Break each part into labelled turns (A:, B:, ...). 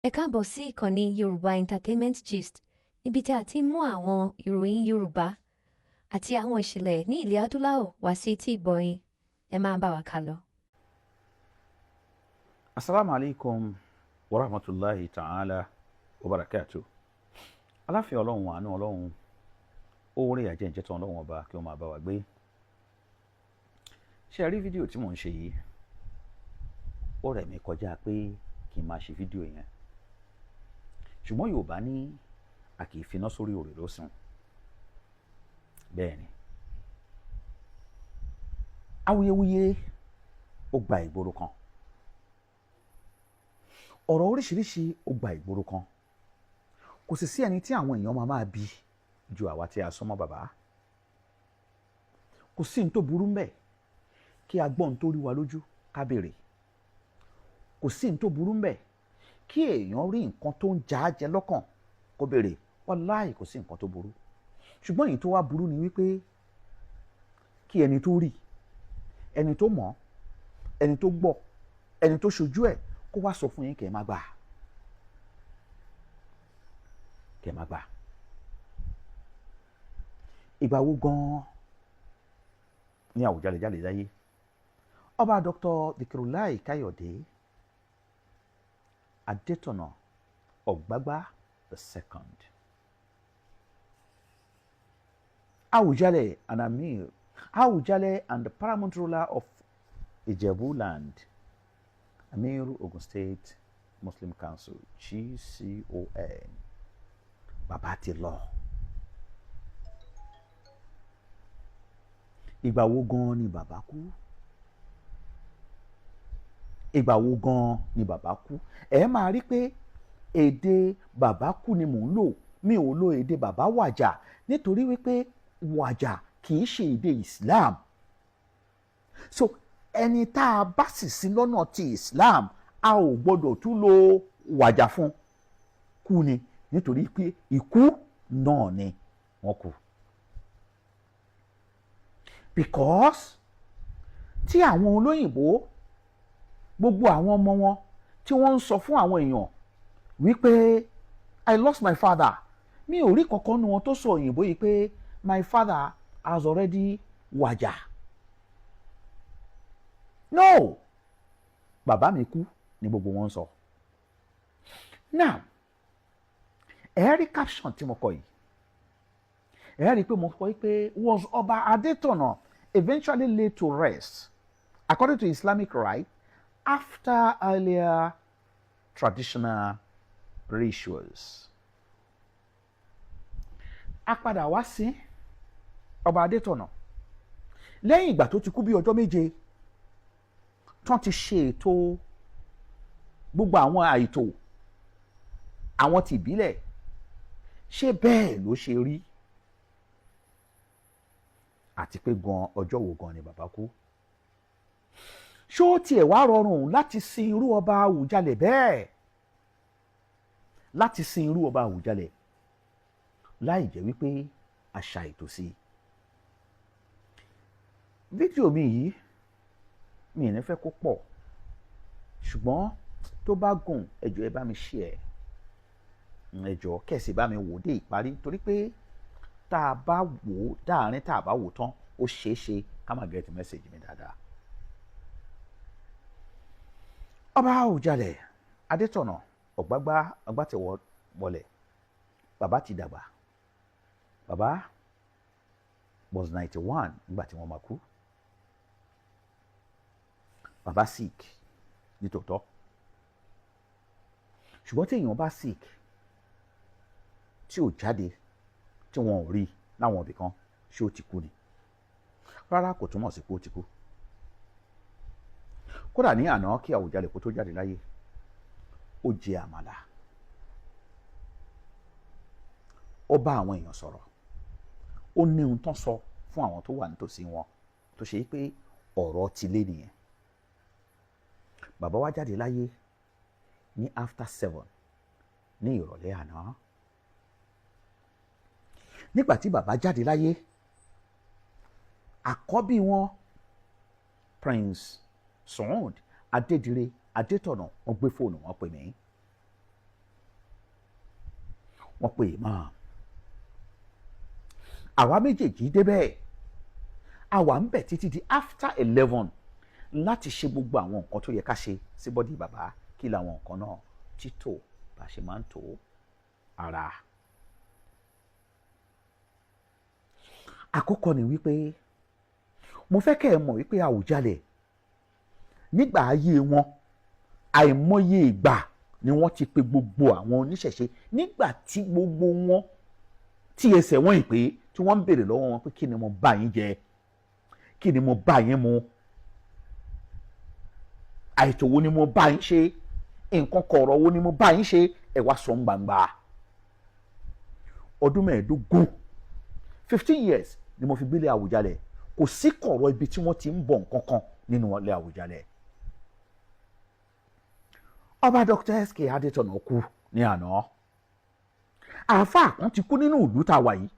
A: Ẹ káàbọ̀ sí ìkànnì Yorùbá Entertainment Gist, níbi tí a ti ń mú àwọn ìròyìn Yorùbá àti àwọn ìṣẹ̀lẹ̀ ní ilẹ̀ adúláwọ̀ wá sí etí ìgbọ́ yín. Ẹ máa bá wa kálọ.
B: Asalaamu alaykum wa rahmatulahi ta'ala wa barakatu. Aláfíà Ọlọ́run, àánú Ọlọ́run, oore àjẹǹjẹtàn Ọlọ́run Ọba kí wọ́n máa bá wa gbé. Ṣé ẹ rí fídíò tí mò ń ṣe yìí? Ó rẹ̀ mí kọjá pé kí n máa ṣe fídíò yẹn, ṣùgbọ́n Yorùbá ní a kì í finá sórí òrùlé sùn. Bẹ́ẹ̀ ni, awuyewuye ó gba ìgboro kan, ọ̀rọ̀ oríṣiríṣi ó gba ìgboro kan. Kò sì sí ẹni tí àwọn èèyàn máa máa bi ju àwa tí a súnmọ́ bàbá. Kò sí ní tó burú mbẹ̀ kí a gbọ́ ohun tó rí wa lójú ká béèrè. Kò sí ní tó burú mbẹ̀ kí èèyàn rí nǹkan tó ń já á jẹ lọ́kàn kó béèrè. Wàláì, kò sí nǹkan tó burú. Ṣùgbọ́n èyí tó wá burú ni wípé kí ẹni tó rí, ẹni tó mọ̀, ẹni tó gbọ́, ẹni tó ṣojú ẹ̀ kó wá sọ fún yín, kẹ́ ẹ má gbà, kẹ́ ẹ má gbà. Ìgbà wo gan-an ní Àwùjalẹ̀ jáde láyé? Ọba Dr. Dikirulai Káyọ̀dé Adétọ̀nà Ọ̀gbágbá the second. Awùjalẹ̀ and Amir Awùjalẹ̀ and the paramount ruler of Ijebu land, Amir Ogun State Muslim Council, GCON. Bàbá ti lọ. Ìgbà wo gan ni bàbá kú? Ìgbà wo gan ni bàbá kú? Ẹ máa rí pé èdè bàbá kú ni mò ń lò. Mi ò lo èdè bàbá wàjà, nítorí wípé wàjà kì í ṣe èdè Islam. So ẹni tá a bá sì sí lọ́nà ti Islam, a ò gbọ́dọ̀ tún lo wàjà fún. Kú ni, nítorí pé ikú náà ni wọ́n kú. Because tí àwọn olóyìnbó, gbogbo àwọn ọmọ wọn tí wọ́n ń sọ fún àwọn èèyàn wípé "I lost my father", mi ò rí kankan nu wọn tó sọ òyìnbó yìí pé "My father has already wàjà". No, bàbá mi kú ni gbogbo wọn ń sọ. Now, ẹ rí caption tí mo kọ yìí, ẹ rí i pé mo kọ yìí pé "Was Ọba Adétọ̀nà eventually laid to rest according to Islamic rite after earlier traditional rituals?" A padà wá sí Ọba Adétọ̀nà lẹ́yìn ìgbà tó ti kú bí ọjọ́ 7 tán ti ṣe ètò gbogbo àwọn àìtò àwọn ti ìbílẹ̀. Ṣé bẹ́ẹ̀ ló ṣe rí? Àti pé gan, ọjọ́ wo gan ni bàbá kú? Ṣó tiẹ̀ wá rọrùn láti sin irú ọba Àwùjalẹ̀ bẹ́ẹ̀, láti sin irú ọba Àwùjalẹ̀ láì jẹ́ wípé àṣà ètò sí i? Fídíò mi yìí, mi ò ní fẹ́ kó pọ̀, ṣùgbọ́n tó bá gùn, ẹ jọ̀ọ́, ẹ bá mi share ẹ. Jọ̀ọ́, kẹ̀sì bá mi wò dé ìparí, torí pé tá a bá wò ó dáàrin, tá a bá wò tán, ó ṣeé ṣe ká má get message mi dáadáa. Ọba Àwùjalẹ̀ Adétọ̀nà Ọ̀gbágbá Ọgbátẹ̀wọlẹ̀, bàbá ti dàgbà. Bàbá was 91 nígbà tí wọ́n máa kú. Bàbá sick nítòótọ́, ṣùgbọ́n tí èèyàn bá sick tí ò jáde, tí wọn ò rí láwọn ibì kan, ṣé ó ti kú ni? Rárá, kò túmọ̀ sí pé ó ti kú. Kódà ní àná, kí Àwùjalẹ̀ kó tó jáde láyé, ó jẹ àmàlà, ó bá àwọn èèyàn sọ̀rọ̀, ó ní ohun tán sọ fún àwọn tó wà nítòsí wọn, tó ṣe pé ọ̀rọ̀ ti lé nìyẹn. Bàbá wa jáde láyé ní after 7 ní ìrọ̀lẹ́ àná. Nígbà tí bàbá jáde láyé, àkọ́bí wọn, Prince Sound Adédire Adétọ̀nà, wọ́n gbé fóònù, wọn pè mí. Wọ́n pe imam. Àwa méjèèjì débẹ̀, àwa ń bẹ̀ títí di after 11 láti ṣe gbogbo àwọn nǹkan tó yẹ ká ṣe sí body bàbá. Kí làwọn nǹkan náà? Títò bá ṣe máa ń tó ara. Àkọ́kọ́ ni wípé mo fẹ́ kẹ́ ẹ mọ̀ wípé Àwùjalẹ̀ nígbà ayé wọn, àìmọye ìgbà ni wọ́n ti pe gbogbo àwọn oníṣẹ̀ṣe nígbà tí gbogbo wọn tí ẹsẹ̀ wọn ìpè tí wọ́n ń béèrè lọ́wọ́ wọn pé kí ni mo bá yín jẹ, kí ni mo bá yín mu, àìtò wo ni mo bá yín ṣe, nǹkan kọ̀ọ̀rọ̀ wo ni mo bá yín ṣe, ẹ wá sọ gbangba. Ọdún 15, 15 years ni mo fi gbélé Àwùjalẹ̀. Kò sí kọ̀ọ̀rọ̀ ibi tí wọ́n ti ń bọ̀ nǹkan kan nínú ilé Àwùjalẹ̀. Ọba Dr. S.K. Adétọ̀nà kú ní àná. Àáfàá kan ti kú nínú ìlú tá a wà yìí,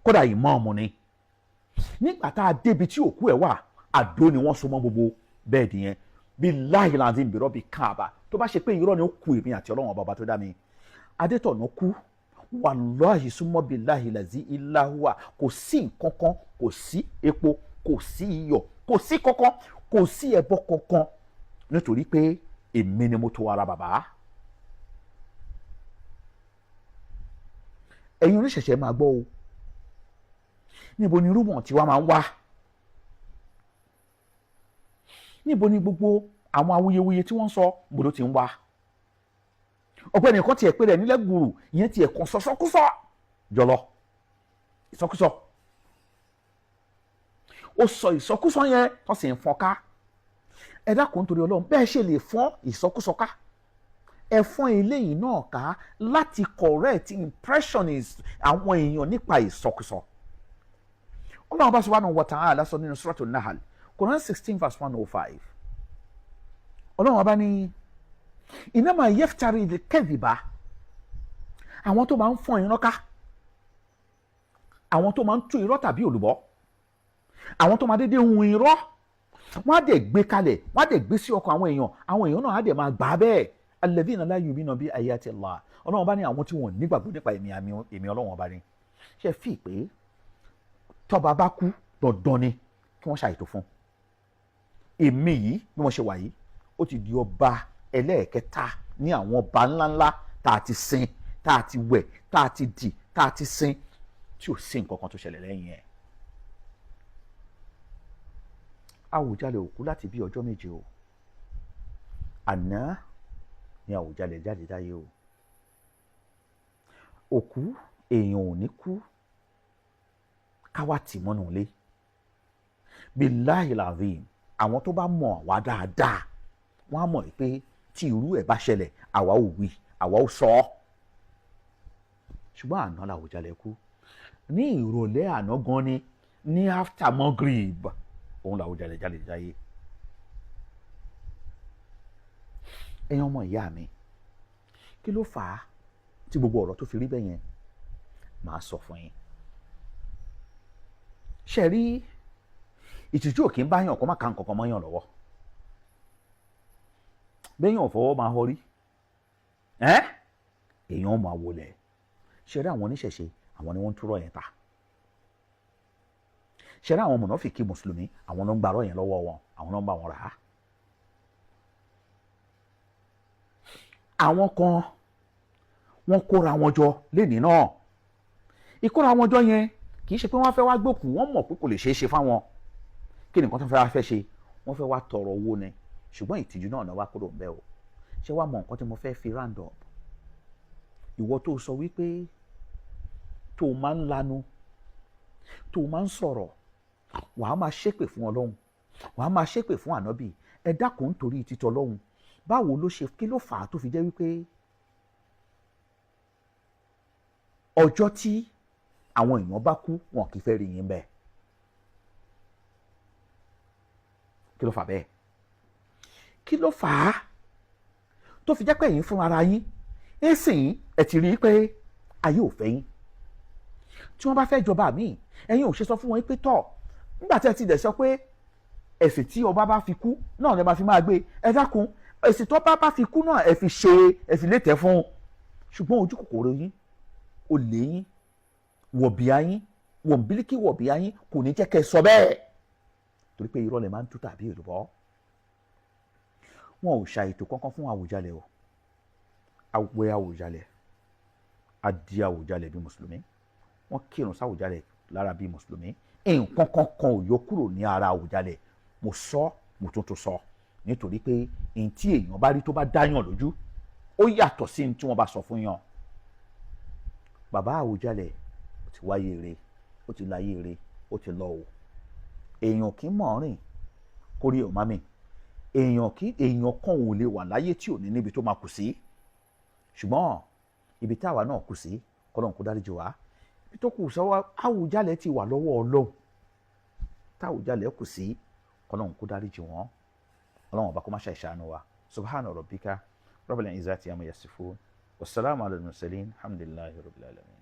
B: kódà ìmáàmù ni. Nígbà tá a débi tí òkú ẹ̀ wà, àdó ni wọ́n so mọ́ gbogbo bed yẹn. Bí láàyè láti ń bèrè bí káàbà, tó bá ṣe pé irọ́ ni, ó ku èmi àti Ọlọ́run ọba tó dá mi. Adétọ̀nà kú, wàláhì súnmọ́ bí láhì làzí ìláhùwà, kò sí nǹkan kan, kò sí epo, kò sí iyọ̀, kò sí kankan, kò sí ẹbọ kankan, nítorí pé èmi ni mo tó ara bàbá. Ẹ̀yin oníṣẹ̀ṣẹ̀ máa gbọ́ o. Níbo ni rúmọ̀ tí wàá máa ń wá? Níbo ni gbogbo àwọn awuyewuye tí wọ́n ń sọ gbòdó ti ń wá? Ọ̀gbẹ́ni kan tiẹ̀ pé rẹ̀ nílẹ̀ gbùrù, ìyẹn tiẹ̀ kan sọ́sọ́kúsọ jọlọ ìsọkúsọ. Ó sọ ìsọkúsọ yẹn tó sì ń fọ́n ká. Ẹ dákun nítorí Ọlọ́run, bẹ́ẹ̀ ṣe lè fọ́n ìsọkúsọ ká, ẹ fọ́n eléyìí náà ká láti correct impressions àwọn èèyàn nípa ìsọkúsọ. Ọlọ́run bá subhanahu wa ta'ala sọ nínú Suratul Nahl, Quran 16 verse 105, Ọlọ́run bá ní innama yaftari al-kadhiba, àwọn tó máa ń fọ́n irọ́ ká, àwọn tó máa ń tú irọ́ tàbí òlùbọ́, àwọn tó máa dédé hun irọ́, wọ́n á dẹ̀ gbé kalẹ̀, wọ́n á dẹ̀ gbé sí ọkàn àwọn èèyàn, àwọn èèyàn náà á dẹ̀ máa gbà á bẹ́ẹ̀. Alladhina la yu'minuna bi ayati Allah, Ọlọ́run bá ní àwọn tí wọ́n nígbàgbọ́ nípa èmi Ọlọ́run ọba ni. Ṣe fi pé tọ́ba bá kú, dandan ni kí wọ́n ṣàìtò fún èmi yìí. Bí wọ́n ṣe wà yìí, ó ti di ọba ẹlẹ́ẹ̀kẹta ní àwọn ọba ńláńlá tá a ti sin, tá a ti wẹ̀, tá a ti dì, tá a ti sin, tí ò sí nǹkan kan tó ṣẹlẹ̀ lẹ́yìn ẹ̀. Àwùjalẹ̀ ò kú láti bí ọjọ́ 7 o. Àná ni Àwùjalẹ̀ jáde láyé o. Òkú èèyàn ò ní kú káwá tì mọ́nú ilé. Billahi lazim, àwọn tó bá mọ̀ wá dáadáa, wọ́n á mọ̀ pé tí irú ẹ̀ bá ṣẹlẹ̀, àwa ò wí, àwa ò sọ ọ́. Ṣùgbọ́n àná làwùjalẹ̀ kú, ní ìrọ̀lẹ́ àná gan ni, ní after Maghrib òun làwùjalẹ̀ jáde jáyé. Ẹ̀yin ọmọ ìyá mi, kí ló fà á tí gbogbo ọ̀rọ̀ tó fi rí bẹ́ẹ̀ yẹn? Màá sọ fún yín. Ṣe rí ìtìjú òkè ń bá yàn kó má ka nǹkan kan mọ́ yàn lọ́wọ́, bẹ́yàn fọwọ́ máa họrí ẹ́, èèyàn máa wọlé. Ṣe rí àwọn oníṣẹ̀ṣe, àwọn ni wọ́n ń túrọ̀ yẹn ta. Ṣe rí àwọn mùnáfìkì mùsùlùmí, àwọn ló ń gbarọ́ yẹn lọ́wọ́ wọn, àwọn ló ń bá wọn rà á. Àwọn kan wọ́n kóra wọn jọ lénìí náà. Ìkóra wọn jọ yẹn kì í ṣe pé wọ́n fẹ́ wá gbòkú, wọ́n mọ̀ pé kò lè ṣeé ṣe fáwọn. Kí ni nǹkan tó fẹ́ wá fẹ́ ṣe? Wọ́n fẹ́ wá tọrọ owó ni, ṣùgbọ́n ìtìjú náà náà wá kúrò ń bẹ́ o. Ṣé wàá mọ nǹkan tí mo fẹ́ fi round up? Ìwọ tó sọ wípé tó máa ń lanu, tó máa ń sọ̀rọ̀, wàá máa ṣépè fún Ọlọ́run, wàá máa ṣépè fún ànábì, ẹ dákun nítorí títọ́ Ọlọ́run, báwo ló ṣe, kí ló fà á tó fi jẹ́ wípé ọjọ́ tí àwọn èèyàn bá kú, wọn kì í fẹ́ rí yín bẹ́ẹ̀? Kí ló fà bẹ́ẹ̀? Kí ló fà á tó fi jẹ́ pé ẹ̀yin fún ara yín ẹ̀sìn ẹ̀ ti rí i pé ayé ò fẹ́ yín? Tí wọ́n bá fẹ́ jọba míì, ẹ̀yin ò ṣe sọ fún wọn pé tọ̀, nígbà tí ẹ ti dẹ̀ sọ pé ẹ̀sìn tí ọba bá fi kú náà lè máa fi máa gbé, ẹ dákun, ẹ̀sìn tó bá fi kú náà ẹ fi ṣe, ẹ fi létẹ̀ fún un. Ṣùgbọ́n ojú kòkòrò yín Olè yín, wọ̀bìà yín, wọ̀nbílíkì wọ̀bìà yín kò ní jẹ́ kẹ́ ẹ sọ bẹ́ẹ̀, torí pé irọ́ lè máa ń tú tàbí èlùbọ́. Wọn ò ṣàìtò kankan fún Àwùjalẹ̀ o. Awẹ Àwùjalẹ̀, adi Àwùjalẹ̀ bí mùsùlùmí, wọ́n kírun sáwùjalẹ̀ lára bí mùsùlùmí. Nǹkan kankan ò yọ kúrò ní ara Àwùjalẹ̀. Mo sọ, mo tún tún sọ, nítorí pé n tí èèyàn bá rí tó bá dáyàn lójú, ó yàtọ̀ sí n tí wọ́n bá sọ fún yàn. Bàbá Àwùjalẹ̀, ó ti wáyé ire, ó ti láyé ire, ó ti lọ o. Èèyàn kì í mọ̀ rìn kórí ẹ̀ má mi. Èèyàn kì èèyàn kan ò lè wà láyé tí ò ní níbi tó máa kù sí. Ṣùgbọ́n ibi táwa náà kù sí, kọ́lọ́n kó dáríjì wá. Ibi tó kù sọ́wọ́ Àwùjalẹ̀ ti wà lọ́wọ́ Ọlọ́run. Táwùjalẹ̀ kù sí, kọ́lọ́n kó dáríjì wọ́n. Ọlọ́run Ọba kó má ṣe ìṣàánú wa. Subhana rabbika rabbil izzati amma yasifun, wasalaamu ala al-mursalin, alhamdulillahi rabbil alamin.